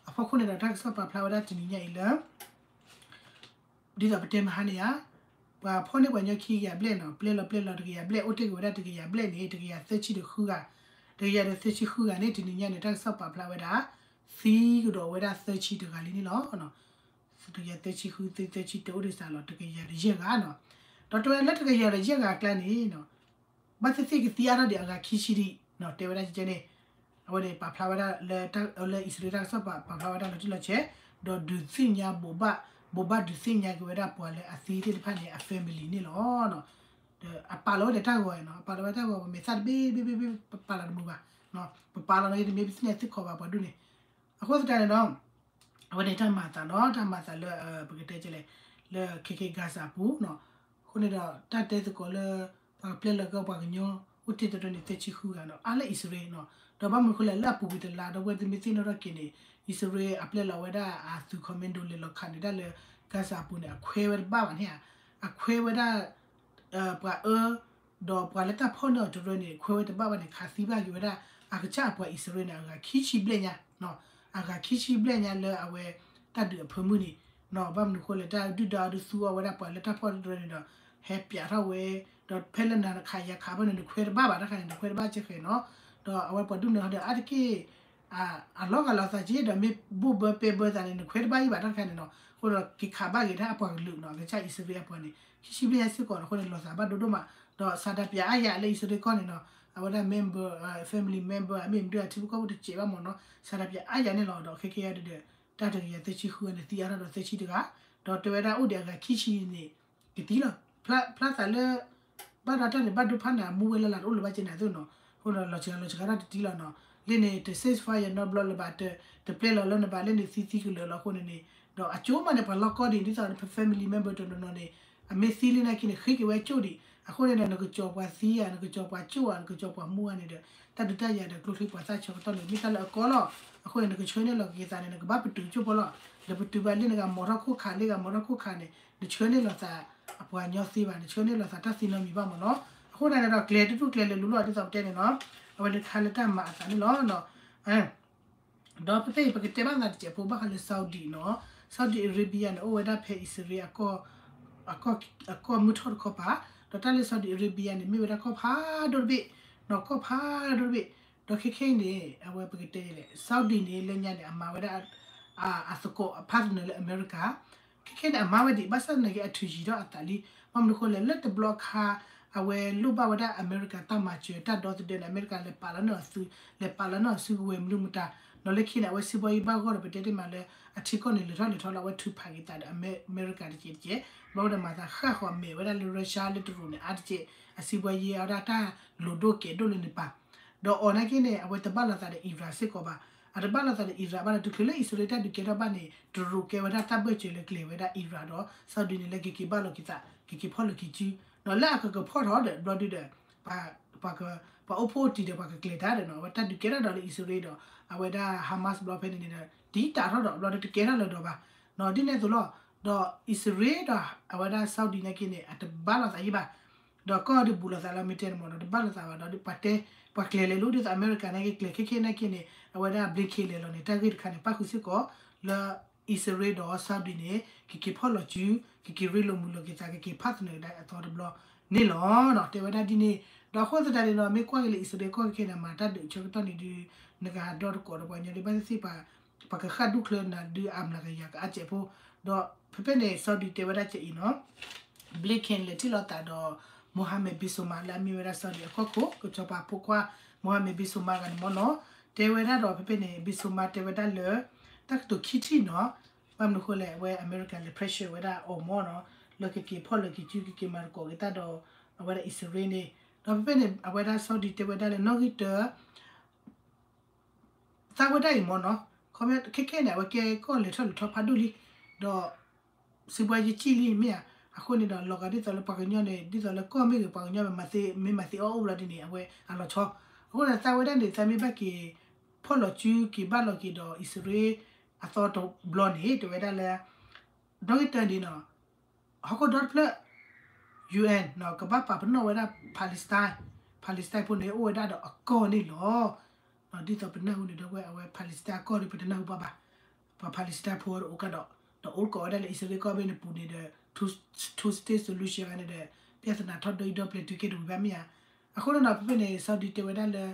အဖီခိၣ်န့ၣ်ဒီး တၢ်ကစီၣ်ပာ်ဖျါဝဲဒၣ်တနံၤညါအံၤလၢ ဒ်သိးပတဲမဟါန့ၣ်ဧါ, ပှၤဖီၣ်န့ၢ်ပှၤကညီခံကယၤဘျဲၣ်နီၤ, ပျဲလီၤပျဲလီၤတကယၤဘျဲၣ် အိၣ်တ့ၢ်က့ၤဝဲဒၣ်တကယၤဘျဲၣ်န့ၣ် တကယၤသၢဆံဒီးဃုဂၤ, တကယၤဒီးသၢဆံဃုဂၤန့ၣ် တနံၤညါန့ၣ် တၢ်ကစီၣ်ပာ်ဖျါဝဲဒၣ် သံကဒီးဝဲဒၣ်သၢဆံတဂၤလံန့ၣ်လီၤ. တကယၤသၢဆံဃု သၢဆံတအိၣ်ဒံးစးလီၤ တကယၤဒီးယဲၢ်ဂၤနီၤ. ဒီးတဲဝဲလၢတကယၤဒီးယဲၢ်ဂၤအကျါန့ၣ် ဘၣ်သ့ၣ်သ့ၣ်ကသံအါထီၣ်ဒံးအဂၤခံဆံဒံးနီၤ, တဲဝဲဒၣ်ကဲန့ၣ်, အဝဲန့ၣ်ပာ်ဖျါဝဲဒၣ်လၢ လၢအံၣ်စရ့လးတၢ်ကစီၣ်ပာ်ဖျါဝဲဒၣ်လီၤတံၢ်လီၤဆဲး, ဒီးဒုးသ့ၣ်ညါဘိးဘၣ်, ဘိးဘၣ်ဒုးသ့ၣ်ညါက့ၤဝဲဒၣ်ပှၤလၢအသံသ့ၣ်တဖၣ်န့ၣ် အ family န့ၣ်လီၤ. ဒီးအပာ်လီၤဝဲဒီးတၢ်ဂီၤနီၤ, အပာ်လီၤဝဲတၢ်ဂီၤ ပမဲာ်သၣ်တဘ့ၣ်ဘ့ၣ်ဘ့ၣ်ဘ့ၣ် ပပာ်လီၤတမုာ်ဘၣ်, ပပာ်လီၤန့ၣ် တမ့ၢ်ပသ့ၣ်ညါသ့ၣ်ခီဘၣ်ပှၤဒူၣ်န့ၣ်, အဃိသတးန့ၣ်ဒီး အဝဲန့ၣ်တၢ်မၤအသးနီၤ, တၢ်မၤအသးလၢ ပကတဲကလဲၣ်, လၢခဲခဲ Gaza အပူၤနီၤ, အဃိန့ၣ်ဒီး တၢ်တဲသကိးလၢ ပှၤကပျဲလီၤက့ၤပှၤကညီ အိၣ်တ့ၢ်တရၢန့ၣ် သၢဆံဃုဂၤနီၤ, အါလၢအံၣ်စရ့လးနီၤ, ဒီးဘၣ်မနုၤအဃိလဲၣ် လၢအပူၤကွံာ်တလါ ဒီပုၢ်ဝဲၢ်သုမ့ၢ်သ့ၣ်နီၣ်ထီၣ်က့ၤန့ၣ် အံၣ်စရ့လးအပျဲလီၤဝဲဒၣ်အသုး commando လဲၤလီၤခးန့ၣ်ဒၣ်လၢ Gaza အပူၤန့ၣ် အခွဲဝဲတဘၣ်ဘၣ်န့ၣ်ဧါ, အခွဲဝဲဒၣ် ပှၤအၢ ဒီးပှၤလၢတၢ်ဖီၣ်န့ၢ်အီၤတရၢန့ၣ် ခွဲဝဲတဘၣ်ဘၣ်န့ၣ် ခးသံဘၣ်က့ၤဝဲဒၣ် အကစၢ်အပှၤအံၣ်စရ့လးန့ၣ် အဂၤခံဆံဘျဲၣ်ညါ, အဂၤခံဆံဘျဲၣ်ညါလၢအဝဲတၢ်ဒုးအဖၢမုၢ်န့ၣ်, ဘၣ်မနုၤအဃိလဲၣ် တၢ်ဒုၣ်ဒါအီၤဒုးသူအီၤဝဲဒၣ်ပှၤလၢတၢ်ဖီၣ်တရၢန့ၣ်ဒီး ဟဲပၠးထီၣ်ဝဲ, ဒီးဖဲလၢနၤနခးယၤခးဘၣ်န့ၣ် နခွဲတဘၣ်ဘၣ်တခါန့ၣ် နခွဲတဘၣ်ကဲဃဲနီၤ, ဒီးအဝဲပှၤဒူၣ်န့ၣ်ဒီးအါတက့ၢ် အလီၤဂာ်လီၤသးက့ဒီး မ့ၢ်ဘိၣ်ဘၢပဲဘၢသးန့ၣ် နခွဲတဘၣ်အံၤဘၣ်တၢ်တခါန့ၣ်နီၤ, အဃိဒီးက့ၤခးဘၣ်က့ၤတၢ်အပှၤကလုာ်နီၤ, အကစၢ်အံၣ်စရ့လးအပှၤန့ၣ် ခံဆံဘျဲၣ်ညါစ့ၢ်ကီးနီၤ, အဃိန့ၣ် လီၤသးဘၣ်ဒိဒိၣ်မး, ဒီးဆန္ဒပြအါယၤလၢအံၣ်စရ့လးကီၢ်န့ၣ်နီၤ, အဝဲဒၣ် member, family member အမ့ၢ်မနုၤအထံဖိကီၢ်ဖိတစဲးဘၣ်မ့ၢ်နီၤ, ဆန္ဒပြအါယၤန့ၣ်လီၤ, ဒီးခဲကဲယၤဒုးဒီး တၢ်တကယၤသၢဆံဃုဂၤန့ၣ် သံအါထီၣ်ဒီးသၢဆံတဂၤ, ဒီးတဲဝဲဒၣ်အိၣ်ဒံးအဂၤခံဆံန့ၣ် ကသံလီၤ, ဖျါသးလၢ ဘၣ်ဒီးတၢ်န့ၣ်ဘၣ်ဒိဖးန့ၣ် အမူဝဲလၢ်လၢ်တအိၣ်လၢၤဘၣ်ကဲန့ၣ်အသိးနီၤ, အဃိဒီးလီၤစှၤလီၤစှၤတၢ်တတံၢ်လီၤနီၤ, လၢန့ၣ် တ ceasefire နီတဘျီလၢၤဘၣ်, တပျဲလီၤလၢၤဘၣ်, လၢန့ၣ်သံသံကလၢာ်လီၤအဃိန့ၣ်န့ၣ်, ဒီးအကၠိမးန့ၣ် ပှၤလီၢ်ကီၢ်ဒ်န့ၣ် ဒ်သိး family member တနီၤနီၤန့ၣ် အမ့ၢ်သံလံနာ်က့န့ၣ် ဃ့က့ၤဝဲကၠိဒံး, အဃိန့ၣ်ဒီး နကကၠီၤပှၤသံဧါ, နကကၠီၤပှၤကၠိဧါ, နကကၠီၤပှၤမူဧါန့ၣ်ဒီး တၢ်ဒုးတၢ်ယၤဒီးကျိချံမျိာ်သၣ်ဆၢကတီၢ်န့ၣ် မ့ၢ်တၢ်လၢအကီလီၤ, အဃိန့ၣ် နကဆှၢန့ၢ်လီၤက့ၤသးန့ၣ် နကဘၣ်ပတုာ်ကၠိဖိလီၤ, ဒီးပတုာ်ဘၣ်လၢနဂၤမီၤထီၣ်ခိၣ်ခး လၢဂၤမီၤထီၣ်ခိၣ်ခးန့ၣ် နဆှၢန့ၢ်လီၤသး အပှၤကညီသ့ဘၣ်, နဆှၢန့ၢ်လီၤသးတၢ်သံနီတမံၤဘၣ်မ့ၢ်နီၤ, အဃိသတးန့ၣ်ဒီး ကျဲၤတဒူၣ်ကျဲၤလဲၤလူၤလီၤ ဒ်သိးပတဲန့ၣ်နီၤ, အဝဲန့ၣ်တခါလၢတၢ်မၤအသးန့ၣ်လီၤ. ဒီးဖဲဖဲအံၤ ပကတဲဘၣ်သးတစဲးဖိဘၣ်ဃးလၢ Saudi နီၤ, Saudi Arabia န့ၣ် အိၣ်ဝဲဒၣ်ဖဲအံၣ်စရ့လး အကီၢ်မုၢ်ထီၣ်တခီပၤ, ဒီးတၢ်လၢ Saudi Arabia န့ၣ် မ့ၢ်ဝဲဒၣ်ကီၢ်ဖးဒိၣ်တဘ့ၣ်, နီၤ ကီၢ်ဖးဒိၣ်တဘ့ၣ်, ဒီးခဲခဲအံၤန့ၣ် အဝဲပကတဲလဲၣ် Saudi န့ၣ် လၢညါန့ၣ် အမၤဝဲဒၣ် အသကိးအ partner လၢအမဲရကၤ, ခဲခဲန့ၣ် အမၤဝဲဒံး ဘၣ်ဆၣ်သနာ်က့ အထုးယံၤထီၣ်အသးလံ, ဘၣ်မနုၤအဃိလဲၣ် လၢတဘျီခါ အဝဲလိၣ်ဘၣ်ဝဲဒၣ်အမဲရကၤတၢ်မၤစၢၤ တၢ်ဒီသဒၢန့ၣ် အမဲရကၤလဲၤပာ်လီၤန့ၢ်အီၤသု, လဲၤပာ်လီၤန့ၢ်အီၤသုကဝဲၤမနုၤမတၤ, ဒီးလၢခံန့ၣ် အဝဲစံးဘီယံဘၣ်ဂီၢ်ဒီး ပတဲတ့ၢ်မးလၢ အထံကီၢ်န့ၣ် လဲၤထီၣ်လဲၤထီလီၤ အဝဲထုးဖးက့ၤသးဒီးအမဲရကၤတကဲးတကဲး, ဘၣ်ဝဲဒီးမၤသးဃၣ်ဃီၤမဲာ်ဝဲဒၣ်လၢ Russia လၢတရူးန့ၣ် အါတကဲး, အစံးဘီယံအဝဲဒၣ်တၢ်လိၤဒိၣ်ကဲးဒိၣ်လၢန့ၣ်ပၤ ဒီးအီၤနာ်က့န့ၣ် အဝဲတဘၣ်လိာ်သးဒီး Iran စ့ၢ်ကီးဘၣ်, အတဘၣ်လိာ်သးဒီး Iran ဘၣ်ဒီး တချုးလၢအံၣ်စရ့လးတၢ်ဒုးကဲထီၣ်ဘၣ်န့ၣ် တရူးကဲဝဲဒၣ်တၢ်ဘၢၣ်စၢၤလၢကျဲၤဝဲဒၣ် Iran ဒီး Saudi န့ၣ်လၢကက့ၤဘၣ်လိာ်က့ၤသး ကက့ၤဖီၣ်လိာ်က့ၤစု, ဒီးလၢအကကဖီၣ်ထီၣ်ဒီးဘျီဒုဒီး ပှၤအိၣ်ဖှိၣ်တံၢ်ဒီးပှၤကကျဲၤတၢ်ဒီးနီၤ အဝဲတၢ်ဒုးကဲထီၣ်ဒီးလၢအံၣ်စရ့လးဒီး အဝဲဒၣ် Hamas ဘျီဖဲန့ၣ်န့ၣ်ဒီး တံာ်တာ်ထီၣ်ဒီးဘျီဒုတကဲထီၣ်လၢၤဒီးဘၣ်, ဒ်န့ၣ်အသိးလီၤ, ဒီးအံၣ်စရ့လးဒီးအဝဲဒၣ် Saudi နာ်က့န့ၣ် အတဘၣ်လိာ်သးယံၣ်ဘၣ် ဒီးကီၢ်ဒုးဘူးလိာ်သးလၢမ့ၢ်တဲန့ၣ်မ့ၢ်ဒီး တဘၣ်လိာ်သးဘၣ်ဒီး ပှၤတဲ ပှၤကျဲၤလဲၤလိၤဒ်သိးအမဲရကၤနာ်က့ကျဲၤခဲခဲနာ်က့န့ၣ် အဝဲဒၣ် Blinken လဲၤလီၤန့ၣ် တၢ်ဂ့ၢ်တခါန့ၣ် ပၣ်ဃုာ်စ့ၢ်ကီး လၢအံၣ်စရ့လးဒီး Saudi န့ၣ် ကက့ၤဖီၣ်လိာ်စု ကက့ၤရ့လိာ်မုာ်လိာ်က့ၤသး ကက့ၤ partner ကဒါအသီတဘျီန့ၣ်လီၤ. တဲဝဲဒၣ်ဒ်န့ၣ် ဒီးအဃိသတးန့ၣ်ဒီး မ့ၢ်ကွၢ်က့ၤလၢအံၣ်စရ့လးကီၢ်ခဲခဲန့ၣ် မၤတၢ်ဒုးဆၢကတီၢ်န့ၣ်ဒုး နကဟးဒီသကိးဒီးပှၤကညီဒုးဘၣ်သ့ၣ်သ့ၣ် ပှၤကဃၣ်ဒူၣ်ချၢနၤဒုးအမျးကယၤကအါစဲးဖိ, ဒီးဖဲဖဲန့ၣ် Saudi တဲဝဲဒၣ်ကဲအံၤနီၤ Blinken လဲၤထံၣ်လိာ်သးဒီး Mohammed bin Salman လၢအမ့ၢ်ဝဲဒၣ် Saudi အကီၢ်ခိၣ် ကစီၤပၤဖိခွါ Mohammed bin Salman ဂၤန့ၣ်မ့ၢ်နီၤ, တဲဝဲဒၣ်ဒီးဖဲဖဲန့ၣ် bin Salman တဲဝဲဒၣ်လၢ တၢ်ကတိၤခံထံၣ်နီၤ, ဘၣ်မနုၤအဃိလဲၣ် အဝဲအမဲရကၤလဲၤ pressure ဝဲဒၣ်အီၤမ့ၢ်နီၤ, လၢကက့ၤဖီၣ်လိာ်က့ၤစု ကက့ၤမၤသကိးက့ၤတၢ်ဒီး အဝဲဒၣ်အံၣ်စရ့လးန့ၣ်, ဒီးဖဲဖဲန့ၣ် အဝဲဒၣ် Saudi တဲဝဲဒၣ်လၢနီၣ်ဂံၢ်တၢ သးဝဲဒၣ်အံၤမ့ၢ်နီၤ, ခီဖျိခဲခဲန့ၣ် အဝဲကဲကီၢ်လဲၤထီၣ်လဲၤထီဖးဒိၣ်လံ, ဒီး စံးဘှါယံာ်ကံၣ်လံမ့ၢ်ဧါ, အဃိန့ၣ်ဒီး လီၤဂာ်ဒ်သိးလၢပှၤကညီန့ၣ် ဒ်သိးလၢကီၢ်မ့ၢ်ဂ့ၤ ပှၤကညီမ့ၢ်မၤသ့ မ့ၢ်မၤသ့အီၣ်အိၣ်ဘျီဒ်န့ၣ် အဝဲအလီၤဆီ, အဃိန့ၣ် သးဝဲဒၣ်န့ၣ် သးမ့ၢ်ဘၣ်က့ၤ ဖီၣ်လီၤစုက့ၤဘၣ်လီၤက့ၤဒီးအံၣ်စရ့လးအသီတဘျီန့ၣ် တဲဝဲဒၣ်လၢ နီၣ်ဂံၢ်တၢန့ၣ်နီၤ ဟီၣ်ခိၣ်ဒီတဖျၢၣ် ယူၢ်အၣ် နီၤ ကဘၣ်ပာ်ပနီၣ်ဝဲဒၣ် Palestine, Palestine ဖိန့ၣ် အိၣ်ဝဲဒၣ်ဒီးအကီၢ်န့ၣ်လီၤ. ဒ်သိးပနၢ်ဟူန့ၣ် ဒီပုၢ်ဝဲၢ် အဝဲ Palestine အကီၢ်ဒီး ပတနၢ်ဟူဘၣ်ဘၣ်. ပှၤ Palestine ဖိအိၣ်ကဒီး, ဒီးအိၣ်ကိးဝဲဒၣ်လၢ အံၣ်စရ့လးကီၢ်ဘ့ၣ်န့ၣ်ပူၤန့ၣ်ဒီး two state solution န့ၣ်ဒီး ပြဿနာထီၣ်ဒီဒီပျဲၤတုၤခဲတဝံၤဘၣ်မ့ၢ်ဧါ. အဃိန့ၣ်ဒီး ဖဲဖဲန့ၣ် Saudi တဲဝဲဒၣ်လၢ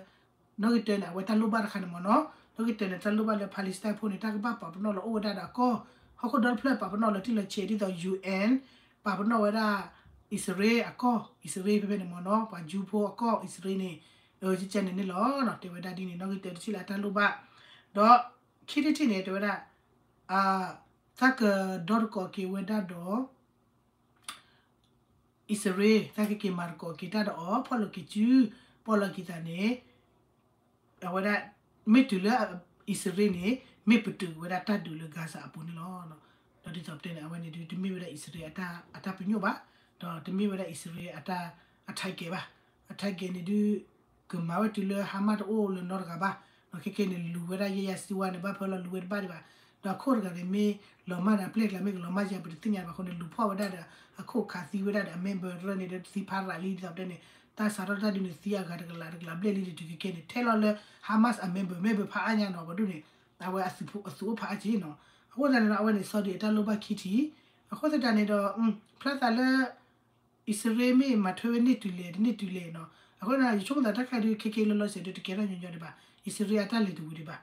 နီၣ်ဂံၢ်တၢန့ၣ် အဝဲတၢ်လိၣ်ဘၣ်တခါန့ၣ်မ့ၢ်နီၤ, နီၣ်ဂံၢ်တၢန့ၣ် တၢ်လိၣ်ဘၣ်လၢ Palestine ဖိန့ၣ် တၢ်ကဘၣ်ပာ်ပနီၣ်လၢအိၣ်ဝဲဒၣ်ဒီးအကီၢ်, ဟီၣ်ခိၣ်ဒီတဖျၢၣ်ပာ်ပနီၣ်လၢထံၣ်လီၤဆဲး ဒ်သိး ယူၣ်အၣ် ပာ်ပနီၣ်ဝဲဒၣ် အံၣ်စရ့လးအကီၢ်, အံၣ်စရ့လးဖဲဖဲန့ၣ်မ့ၢ်နီၤ, ပှၤ Jew ဖိအကီၢ်အံၣ်စရ့လးန့ၣ်, ကကဲန့ၣ်န့ၣ်လီၤ. တဲဝဲဒၣ်ဒ်န့ၣ် နီၣ်ဂံၢ်တၢတထံၣ်လၢအတၢ်လိၣ်ဘၣ်, ဒီးခံထံၣ်တထံၣ်န့ၣ် တဲဝဲဒၣ် သးကဒီတကိးက့ၤဝဲဒၣ်ဒီး အံၣ်စရ့လး သးကက့ၤမၤသကိးက့ၤတၢ်ဒီးအီၤ ဖီၣ်လိာ်က့ၤစု, ပီၣ်လိာ်က့ၤသးန့ၣ်, အဝဲဒၣ် မ့ၢ်တုၤလၢအံၣ်စရ့လးန့ၣ် မ့ၢ်ပတုာ်ဝဲဒၣ်တၢ်ဒုးလၢ Gaza အပူၤန့ၣ်လီၤ. ဒီးဒ်သိးပတဲန့ၣ် အဝဲန့ၣ်ဒုး တမ့ၢ်ဝဲဒၣ်အံၣ်စရ့လးအတၢ်ပညိၣ်ဘၣ်, ဒီးတမ့ၢ်ဝဲဒၣ်အံၣ်စရ့လးအတၢ် အ target ဘၣ်. အ target န့ၣ်ဒုး ကမၤဝဲတုၤလၢ Hamas တအိၣ်လၢနီတဂၤဘၣ်, ဒီးခဲကဲန့ၣ် လူၤဝဲဒၣ်ယဲယၤစံဝါန့ၣ် ဘၣ်ဖဲလီၤလူၤဝဲတဘၣ်ဒံးဘၣ်, ဒီးအခိၣ်တဂၤန့ၣ် မ့ၢ်လီၤမၢ်ဒီးအပျဲၢ်ကျါ မ့ၢ်ကလီၤမၢ်ယၤ ပတသ့ၣ်ညါဘၣ်အဃိန့ၣ် လူၤဖီၣ်ဝဲဒၣ်ဒီး အခိၣ်ခးသံဝဲဒၣ်ဒီး အ member တရၢန့ၣ်ဒီး သံဖးရၤလံ ဒ်သိးပတဲန့ၣ် တၢ်စးထီၣ်တၢ်ဒုးန့ၣ် သံအဂၤတကလးတကလးဘျဲၣ်လံ ဒီးတုၤခဲကဲန့ၣ် ထဲလီၤလၢ Hamas အ member member ဖးအါညါနီၤ ပဒိၣ်န့ၣ် အဝဲအသုးအိၣ်ဖးအါက့နီၤ. အဃိသတးန့ၣ်ဒီး အဝဲန့ၣ် Saudi အတၢ်လိၣ်ဘၣ်ခံထံၣ်, အဃိသတးန့ၣ်ဒီး ဖျါသးလၢ အံၣ်စရ့လးမ့ၢ်မၤထွဲဝဲန့ၢ်တုၤလဲၣ် တန့ၢ်တုၤလဲၣ်နီၤ. အဃိန့ၣ် ယဆိကမိၣ်သးတၢ်ခါဒုး ခဲကဲလီၤလီၤဆဲးဒုး တကဲထီၣ်ညီညီဒံးဘၣ်, အံၣ်စရ့လးအတၢ်လဲၤတဝံၤဒံးဘၣ်,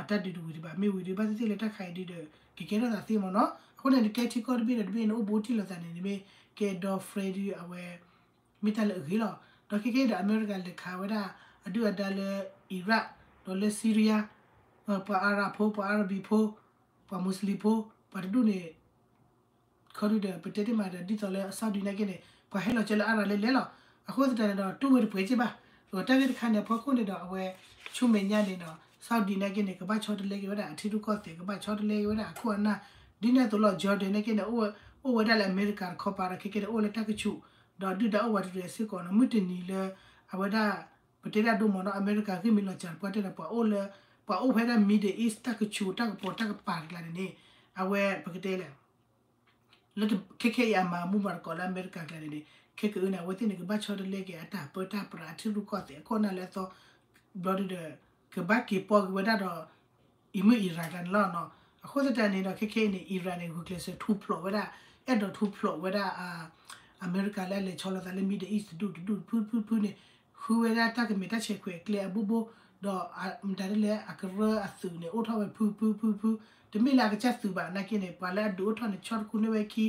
အတၢ်ဒုးတဝံၤဒံးဘၣ်, မ့ၢ်ဝံၤဒုး ဘၣ်သ့ၣ်သ့ၣ်လၢတၢ်ခါအံၤဒုးဒီး ကကဲထီၣ်သးသ့မ့ၢ်နီၤ. အဃိန့ၣ် နကဲထံကီၢ်တဘ့ၣ်ဒီးတဘ့ၣ်န့ၣ် အိၣ်ဘူးထံၣ်လိာ်သးန့ၣ် နမ့ၢ်ကဲဒီ friend ဒုး အဝဲ မ့ၢ်တၢ်လၢအဂ့ၤလီၤ. ဒီးခဲကဲဒီး အမဲရကၤလဲၤခးဝဲဒၣ် အဒုၣ်အဒါလၢ Iraq ဒီးလၢ Syria ပှၤ Arab ဖိ ပှၤ Arabic ဖိ ပှၤ Muslim ဖိ ပှၤတဒူၣ်န့ၣ် ခီဒုဒီး ပတဲတ့ၢ်မးဒီး ဒ်သိးလၢအ Saudi နာ်က့န့ၣ် ပှၤဟဲလီၤကၢလၢအါရၤလဲလဲလီၤ. အဃိသတးန့ၣ်ဒီး တူၢ်ဝဲတပှဲၤက့ဘၣ်. ဒီးတၢ်ဂ့ၢ်တခါန့ၣ် အဖီခိၣ်န့ၣ်ဒီး အဝဲ ဆူမဲာ်ညါန့ၣ်ဒီး Saudi နာ်က့န့ၣ် ကဘၣ်ဆီတလဲက့ၤဝဲဒၣ်အထံရူၢ်ကီၢ်သဲး ကဘၣ်ဆီတလဲက့ၤဝဲဒၣ်အခိၣ်အနၢ်, ဒ်န့ၣ်အသိးလီၤ Jordan နာ်က့န့ၣ် အိၣ်ဝဲဒၣ်လၢအမဲရကၤတခီပၤဒီး ခဲကဲန့ၣ် အိၣ်ဝဲလၢတၢ်ကဆူး, ဒီးဒုၣ်ဒါအိၣ်ဝဲတရံးစ့ၢ်ကီးနီၤ မုၢ်တနံၤလၢ အဝဲဒၣ် ပတဲဒၣ်ဒိၣ်မးနီၤ အမဲရကၤဂ့ၢ်မ့ၢ်လီၤစှၤတပှၢ်တၢၢ်ဒီး ပှၤအိၣ်လၢ ပှၤအိၣ်ဖဲဒၣ် Middle East တၢ်ကဆူးတၢ်ကပီၤတၢ်ကပၤတကျါန့ၣ်န့ၣ် အဝဲပကတဲလဲၣ် လၢခဲခဲအံၤအမၤမူမၤသကိးလၢအမဲရကၤကျါန့ၣ်န့ၣ် ခဲကအုန့ၣ် အဝဲသ့ၣ်န့ၣ် ကဘၣ်ဆီတလဲက့ၤအတၢ်ပၢတၢ်ပြးအထံရူၢ်ကီၢ်သဲးအခိၣ်အနၢ်လၢအသီ ဘျီဒုဒီး ကဘၣ်က့ၤပီက့ၤဝဲဒၣ်ဒီး အံၤမုၢ် Iran ကျါန့ၣ်လီၤနီၤ. အဃိသတးန့ၣ်ဒီး ခဲခဲအံၤန့ၣ် Iran န့ၣ် ဂုာ်ကျဲးစၢးထူဖျိးဝဲဒၣ် အဲၣ်ဒိးထူဖျိးဝဲဒၣ် အမဲရကၤလၢအလဲၤဆီလိာ်သးလၢ Middle East တဒူၣ်တဒူၣ်တဖုတဖုတဖုန့ၣ် ဃုဝဲဒၣ်တၢ်ကမဲာ်တၢ်ဆဲးခွဲးအကျဲအဘိဘိ ဒီးမတၤဒ်လဲၣ် အကရၢအသုးန့ၣ် အိၣ်ထီၣ်ဝဲဖုဖုဖုဖု တမ့ၢ်လၢအကစၢ်သုးဘၣ် နာ်က့န့ၣ် ပှၤလၢအဒုးအိၣ်ထီၣ်န့ၣ် ဆီတခူန့ၢ်ဝဲခံ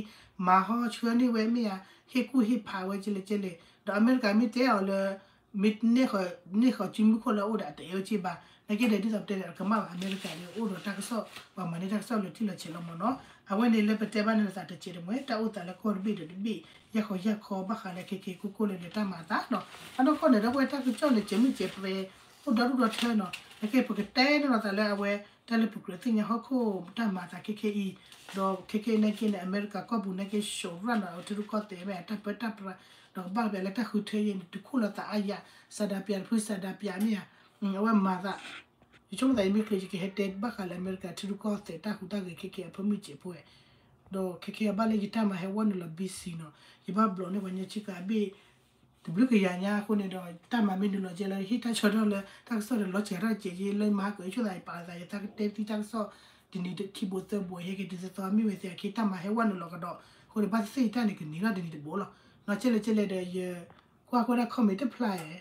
မၤဟီဆှၢန့ၢ်ဝဲမ့ၢ်ဧါ ဟ့ၣ်ကူၣ်ဟ့ၣ်ဖးဝဲကလဲၣ်ကလဲၣ် ဒီးအမဲရကၤမ့ၢ်တဲအီၤလၢ မ့ၢ်န့ၢ်ဃီၤ န့ၢ်ဃီၤစုမုၢ်ခိၣ်လၢအအိၣ်ဒီး အတအဲၣ်ဝဲက့ဘၣ်. နာ်က့ဒီး ဒ်သိးပတဲန့ၣ် အကမၣ်ဘၣ်အမဲရကၤန့ၣ် အိၣ်ဒီးတၢ်ကစီၣ် ပှၤမၤန့ၢ်တၢ်ကစီၣ်လၢထံၣ်လီၤဆဲးလီၤမးနီၤ. အဝဲန့ၣ်လၢပတဲဘၣ်န့ၣ်သးတစဲးတမှဲၤ တၢ်အိၣ်သးလၢကီၢ်တဘ့ၣ်ဒီးတဘ့ၣ် ယၢ်ဃီယၢ်ခီ ဘၣ်ဃးလၢခဲခဲကိၢ်ကိၢ်လၢလၢတၢ်မၤအသးနီၤ. အနီၢ်ကီၢ်န့ၣ် ဒီပုၢ်ဝဲၢ်တၢ်ကစီၣ်န့ၣ် စဲးမုၢ်စဲးပြဲၤ အိၣ်ဒီဒူၣ်ဒီထၢနီၤ. နာ်က့ပကတဲန့ၢ်လီၤသးလၢအဝဲ တၢ်လၢပကြၢးသ့ၣ်ညါဟီၣ်ခိၣ်တၢ်မၤအသးခဲခဲအံၤ ဒီးခဲခဲအံၤနာ်က့န့ၣ် အမဲရကၤကီၢ်ပူၤနာ်က့ ရှုံးရၣ်နီၤ အထံရူၢ်ကီၢ်သဲးမ့ၢ်ဧါ တၢ်ပၢတၢ်ပြး ဒီးကဘၣ်ကပျးလၢတၢ်ဃုထၢယဲန့ၣ် တခူၣ်လီၤသးအါယၤ စၤဒါပျးတဖုစၤဒါပျးမ့ၢ်ဧါ အဝဲမၤသး ယဆိကမိၣ်သးယမ့ၢ်ချ့ ယကဟဲတဲဘၣ်ဃးလၢအမဲရကၤထံရူၢ်ကီၢ်သဲးတၢ်ဟူးတၢ်ဂဲၤခဲခဲအဖၢမုၢ်စဲးဖိဝဲ ဒီးခဲခဲအဘၣ်လၢယတၢ်မၤဟဲဝဲနုာ်လီၤ B C နီၤ ယဘၣ်ဘျီးန့ၢ်ပှၤညီဆံဃာ်အဘ့ၣ် တဘျုးကယၤညါအဃိန့ၣ်ဒီး တၢ်မၤမ့ၢ်နုာ်လီၤကဲလၢဟ့ၣ်တၢ်ဆၢထၢၣ်လၢတၢ်ကစီၣ်ဒီးလီၤစှၤထီၣ်စဲးယဲလၢမၤဟါကၢၤဆိသးယပာ်လီၤသးယသးကတဲသံတၢ်ကစီၣ် တနံၤခံဘိသၢဘိ ယဟဲက့ၤဒ်သိးသိးမ့ၢ်ဝဲသ့ၣ်အခံတၢ်မၤဟဲဝဲနုာ်လီၤကဒီး အဃိန့ၣ် ဘၣ်သ့ၣ်သ့ၣ်ယတၢ်န့ၣ်ကန့ၢ်လီၤတနံၤတဘိလီၤ နီၤ ကဲလဲၣ်ကဲလဲၣ်ဒီးယ ကွၢ်ကွၢ်ဒၣ် comment တဖျါဧါ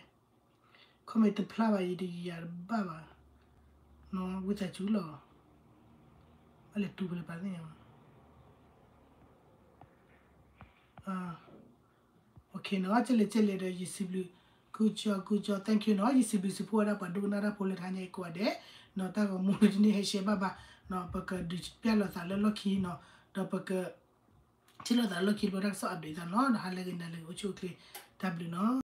comment တဖျါဘၣ် ယတယၤတဘၣ်ဘၣ် ဝံသးစူၤလီၤ ဘၣ်လဲၤတူၢ်ဖဲလဲၣ်ပာ်သ့ၣ်ညါ နီၤ ကဲလဲၣ်ကဲလဲၣ်ဒီးယစံးဘျုး good job good job thank you နီၤ ယစံးဘျုးစံးဖှိၣ်ဝဲဒၣ်ပှၤဒိကနၣ်တၢ်ဖိလၢတဟါညါအံၤကိးဂၤဒဲး နီၤ တၢ်ဂီၤမူလၢတန့ၢ်ဟဲရှဲဘၣ်ဘၣ် နီၤ ပကဒုးပျၢ်လိာ်သးလၢလီၢ်ခံနီၤ ဒီးပက ထံၣ်လိာ်သးလၢလီၢ်ခံတဘျီတၢ်ကစီၣ် update သးနီၤ ဒီးဟါလၢဂ့ၤနၤလၢဂ့ၤအိၣ်ဆူၣ်အိၣ်ချ့ တၢ်ဘျုးနီၤ